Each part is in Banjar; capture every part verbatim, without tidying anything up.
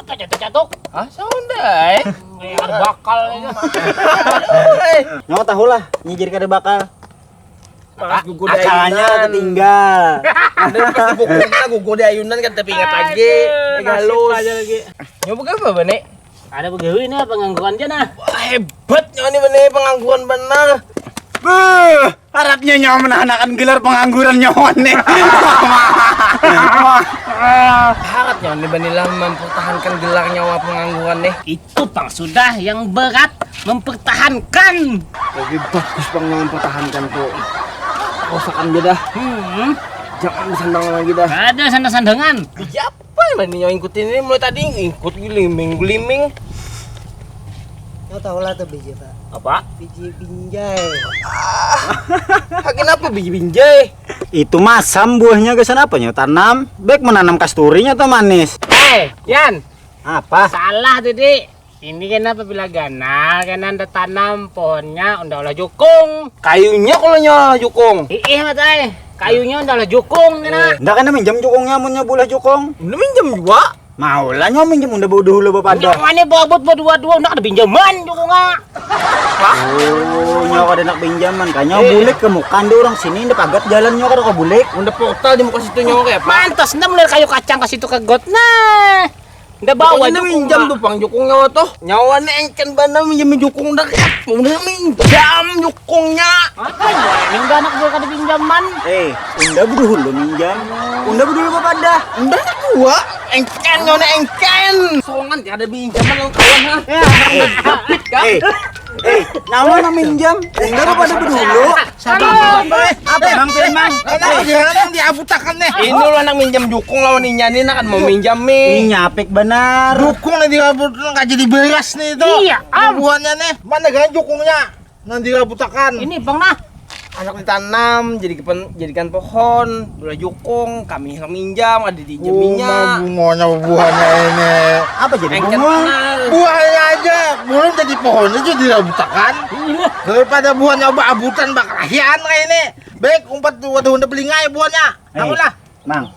Catuk-catuk. Ah, saundai. Kayak ada bakal aja. Aduh, eh. Nyawa tahu lah, nyijir kada bakal. Pas gugur di akalnya ayunan. Tertinggal. Ada pas dipukul kita gugur di ayunan kan tapi ingat lagi. Aduh, nasib halus aja lagi. Nyawa apa, Bane? Ada begawi ini apa ngangguan aja nah. Wah, hebat nyawa ni Bane, pengangguran benar. Beuh, harapnya nyawa menahanakan gelar pengangguran nyawa nih. Harat nyawa ni Bane lah mempertahankan gelar nyawa pengangguran nih. Itu pang sudah yang berat mempertahankan. Lebih bagus pang mempertahankan tuh. Rasakan beda. Hmm. Jangan disandang lagi dah. Ada sandang-sandangan. Iya. Apa yang Bane nyawa ikutin ini mulai tadi ikut guliming-guliming. Kau tahu lah tuh biji apa? Apa? Biji binjai. Ah, kenapa biji binjai? Itu masam buahnya, gasan apa nyo tanam? Baik menanam kasturinya tuh manis. Eh, Yan. Apa? Salah tadi. Ini kenapa bila ganal, kena anda tanam pohonnya unda olah jukung. Kayunya kalau nyolah jukung. Iih, matai. Kayunya unda olah jukung kena. Eh, ndak kena minjam jukungnya, amunnya bulah jukung. Unda minjam juga. Maulah nyo minjam, unda bawa dahulu bapada. Nyawa ni babut badua-dua, unda kada pinjaman jukungnya. Oh, nyawa kada nak pinjaman, kanya bulik ke muka anda orang sini, unda pagat jalan nyawa kada ke bulik. Unda portal di muka situ nyawa kayak apa? Pantas unda mulai kayu kacang ke situ ke got. Nah. Unda bawa jukung minjam tuh pang jukung nyawa tuh. Nyawa ni engken banar minjam jukung dah. Unda minjam jukungnya. Apa ya? Unda anak gue kada pinjaman. Eh, unda bedahulu minjam. Unda bedahulu bapadah. Unda anak tua. Engken nyawa ni engken. Songan kada pinjaman lawan kawan ha. Eh, eh, nama nang minjam? Unda bapadah bedahulu. Sabar, sabar. Apa, Mang Firman? Kenapa jangan yang diabutakan nih? Ini lu anak minjam jukung lawan inya nih, nak kan mau minjam nih. Ini nyapik benar. Jukung nih diabut nggak jadi beras nih itu. Iya, am. Buahnya nih. Mana kan jukungnya? Nang dirabutakan. Ini bang nah. Anak ditanam jadi kepen, jadikan pohon, dua jukung, kami yang minjam, ada di jeminya. Oh, bunganya buahnya ini. Apa jadi bunga? Buahnya aja belum jadi pohon aja dirabutakan. Iya. Daripada buahnya abutan bakalahian kayak ini. Baik umpat wadah unda belingai buahnya. Eh, tahu lah. Mang.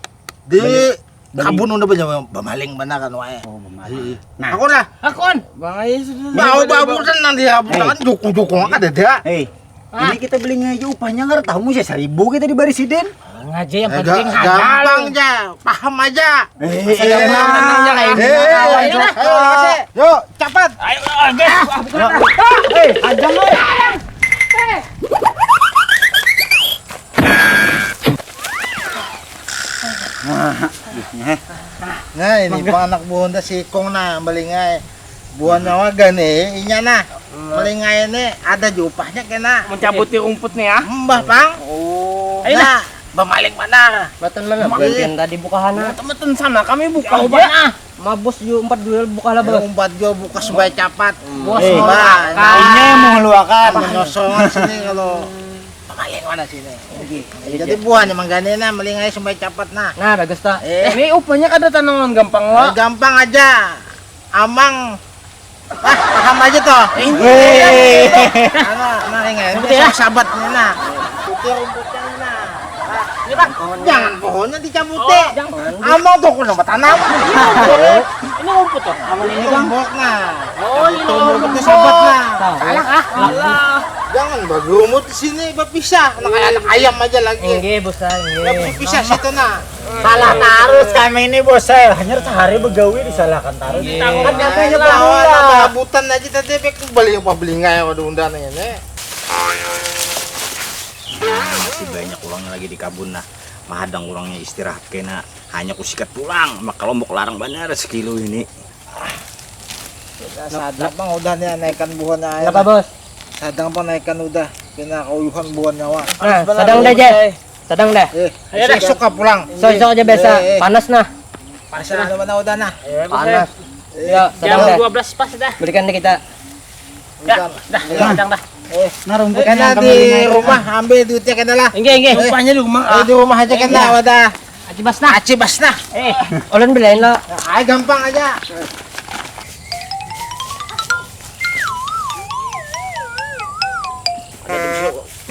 Di beli, beli. Kabun unda banyak bamaling benar kan wae. Oh, bamaling. Nah. Aku lah. Akun. Bang Ayu sudah. Mau babutan nanti ya bukan jukung-jukung ada dah. Hei. Ah. Ini kita beli ngaji upahnya nggak tahu sih seribu kita dibari sidin. Ngaji yang penting gampang aja, paham aja. Eh, eh, ayo, ayo, ayo, ayo, yuk, cepat. Ayo, ayo, ayo. Eh, aja lu. Nah, ini pang anak buah unda sikung nah, malingai. Buah nyawa gane, inya nah. Malingai ini ada jupahnya kena. Mencabuti rumput nih ya. Mbah pang. Oh. Ayo nah. Bamaling mana? Betul mana? Bukan tadi buka hana. Teman sana kami buka aja. Mabus jua umpat jua buka lah bos. Umpat jua buka supaya capat. Bos mau makan. Inya mau luakan. Menyosongan sini kalau. Pamaling mana sini? Jadi buahnya manggane nah, malingai sumbai capat nah. Nah, bagus toh. Eh. Ini upahnya kada tanaman gampang lo. Gampang aja. Amang. Ah, paham aja toh. Weh. Ana, nah, ingat. Ini sahabat nih nah. Putih rumputnya nah. Ini bang, jangan pohonnya dicabut deh. Amang tuh aku nampak tanam. Ini rumput tuh. Aman ini bang. Lombok nah. Oh, ini rumput sahabat nah. Salah ah. Salah. Jangan bagi rumput di sini berpisah. Nah, kayak anak ayam aja lagi. Nggih, bos, nggih. Berpisah situ nah. Salah tarus kami ini bos saya. Hanya sehari begawi disalahkan tarus. Kan katanya bawa lah. Butan aja tadi bek beli apa beli ngai waduh unda nih. Masih banyak uangnya lagi di kabun nah. Mahadang orangnya istirahat kena. Hanya kusikat pulang, maka lombok larang banar sekilo ini. Sadang pang udah nih naikan buahnya air. Kenapa bos? Sadang pang naikan udah, kena kauyuhan buah nyawa. Nah, sadang dah je. Sadang dah. Eh, esok ka pulang. Esok aja biasa. Eh, eh. Panas nah. Panas mana udah nah. Panas. Ya, sadang dah. Jam dua belas pas dah. Belikan deh kita. Dah, dah, dah, dah. Eh, nah, rumputnya kena di rumah, ambil duitnya kena lah. Inggih, inggih. Upahnya di rumah. Eh, di rumah aja kena, wadah. Aci bas nah. Aci bas nah. Eh, ulun belain lo. Ay, gampang aja.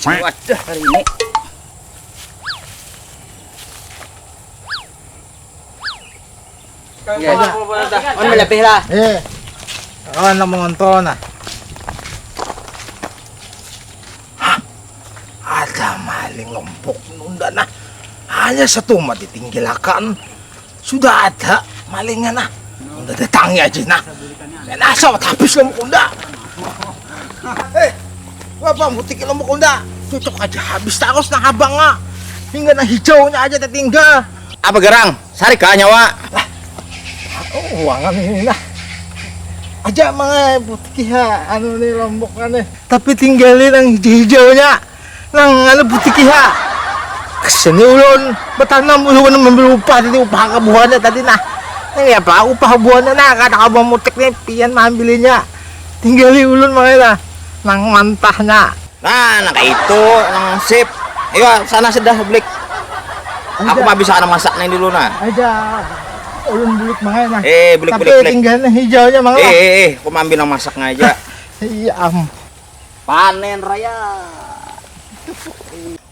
Wadah hari ini. Wan lebih lah. Eh, kawan nak mengontrol nah. Hah? Ada maling lombok nunda nah. Hanya satu mati tinggilakan. Sudah ada malingnya nah. Nunda datangi aja nah. Dan asal habis lombok nunda. Eh, apa mutik lombok nunda? Cocok aja habis terus nah abang ah. Hingga nah hijaunya aja tertinggal. Apa gerang? Sarik kah nyawa? Oh, uangan ini nah. Aja mangai putih ha, anu nih lombok nih. Tapi tinggalin yang hijau-hijaunya. Nang anu putih ha. Kesini ulun bertanam ulun mengambil upah tadi upah kebuhannya tadi nah. Ini apa upah buahnya nah kata abang mutik nih pian mengambilinya. Tinggali ulun mangai nah. Nang mantahnya. Nah, nang kayak itu, nang sip. Ayo sana sudah balik. Aku mah bisa ada masak nih dulu nah. Aja ulun bulik mangai nah. Eh, bulik bulik bulik. Tinggalnya hijaunya mangai. Eh, eh, eh, aku mah ambil nang masaknya aja. Iya am. Panen raya.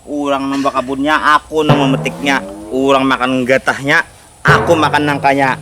Urang nang bakabunnya, aku nang memetiknya. Urang makan gatahnya, aku makan nangkanya.